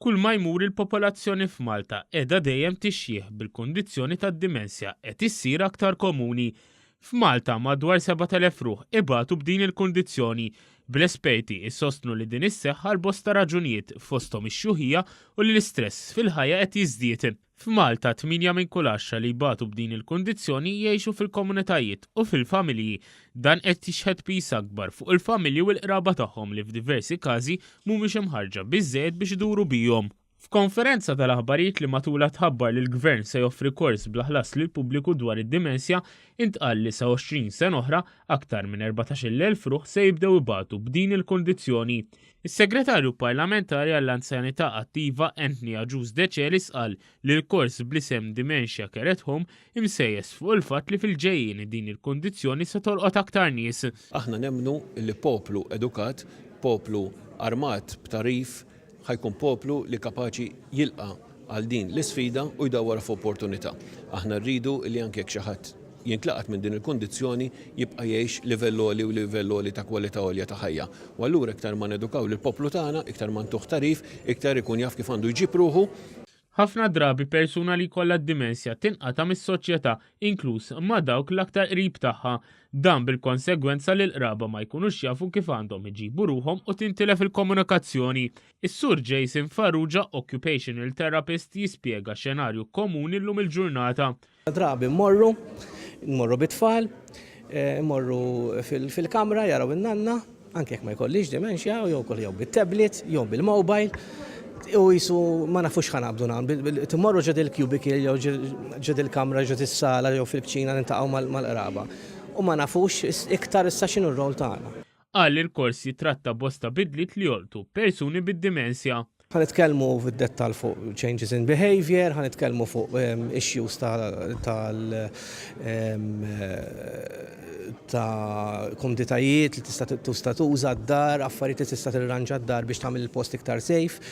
Kull ma jmur il-popolazzjoni f'Malta qiegħda dejjem tixjieħ bil-kundizzjoni tad-dimensja qed issir aktar komuni. F'Malta madwar 7,000 ruħ ibatu b'din il-kundizzjoni, bl-esperti jsostnu li din isseħħ għal bosta raġunijiet fosthom ix-xjuħija u li l-istress fil-ħajja qed jiżdied. F'Malta, tmienja minn kull għaxra li jbatu b'din il-kundizzjoni jgħixu fil-komunitajiet u fil-familji. Dan qed jixħet piż akbar fuq il-familji u l-qraba tagħhom li f'diversi każi mhumiex imħarrġa biżżejjed biex iduru bihom. F'konferenza tal-aħbarijiet li matulha tħabbar li l-Gvern se joffri kors bla ħlas lill-pubbliku dwar id-dimensja, intqal li sa 20 sena oħra, aktar minn 14,000 ruħ se jibdew ibatu b'din il-kundizzjoni. Is-Segretarju Parlamentari għall-Anzjanità Attiva Anthony Agius Decelis qal li l-kors bl-isem Dementia Care at Home imsejjes fuq il-fatt li fil-ġejjieni din il-kundizzjoni se tolqot aktar nies. Aħna nemmnu li poplu edukat, poplu armat b'tagħrif ħa jkun poplu li kapaċi jilqa' għal din l-isfida u jdawwarha f'opportunità. Aħna rridu li anke jekk xi ħadd jintlaqat minn din il-kundizzjoni jibqa' jgħix livell għoli u livell għoli ta' kwalità għolja ta' ħajja. U allura iktar ma nedukaw lill-poplu tagħna, iktar ma ntuh tagħrif, iktar ikun jaf kif għandu jġib ruħu. Ħafna drabi persuna li jkollha d-dimensja tinqata' mis-soċjetà, inkluż ma' dawk l-aktar qrib tagħha. Dan bil-konsegwenza li l-qraba ma jkunux jafu kif għandhom iġibu ruħhom u tintilef il-komunikazzjoni. Is-Sur Jason Farrugia, Occupational Therapist, jispjega xenarju komuni llum il-ġurnata. Drabi mmorru, mmorru bit-tfal, immorru fil-kamra jaraw in-nanna, anke jekk ma jkollix dementia, jew ukoll jew bit-tablet, jew bil-mobile, u jisu ma nafux x'ħa naqbdu nagħmlu. Timmorru ġo dil-cubicle jew ġo dil-kamra, ġo dis-sala jew fil-kċina niltaqgħu mal-qraba. U ma nafux iktar issa x'inhu r-rol tagħna. Qal li l-kors jitratta bosta bidliet li jolqtu persuni bid-dimensja. Ħa nitkellmu fid-dettall fuq changes in behaviour, ħa nitkellmu fuq issues tal ta' kumditajiet li tista' tista' tuża d-dar, affarijiet li tista' tirranġa d-dar biex tagħmel il-post iktar safe.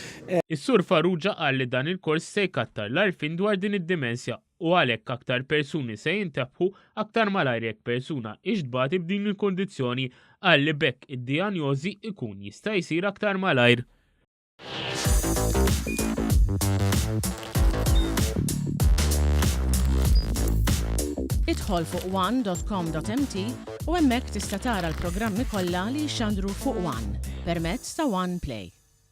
Is-Sur Farrugia qal li dan il-kors se jkattar l-għarfien dwar din id-dimensja u għalhekk aktar persuni se jintebħu aktar malajr jekk persuna hix tbati b'din il-kundizzjoni, qal li b'hekk id-dijanjożi jkun jista' jsir aktar malajr. Idħol fuq one.com.mt u hemmhekk tista' tara l-programmi kollha li jixxandru fuq One permezz ta' One Play.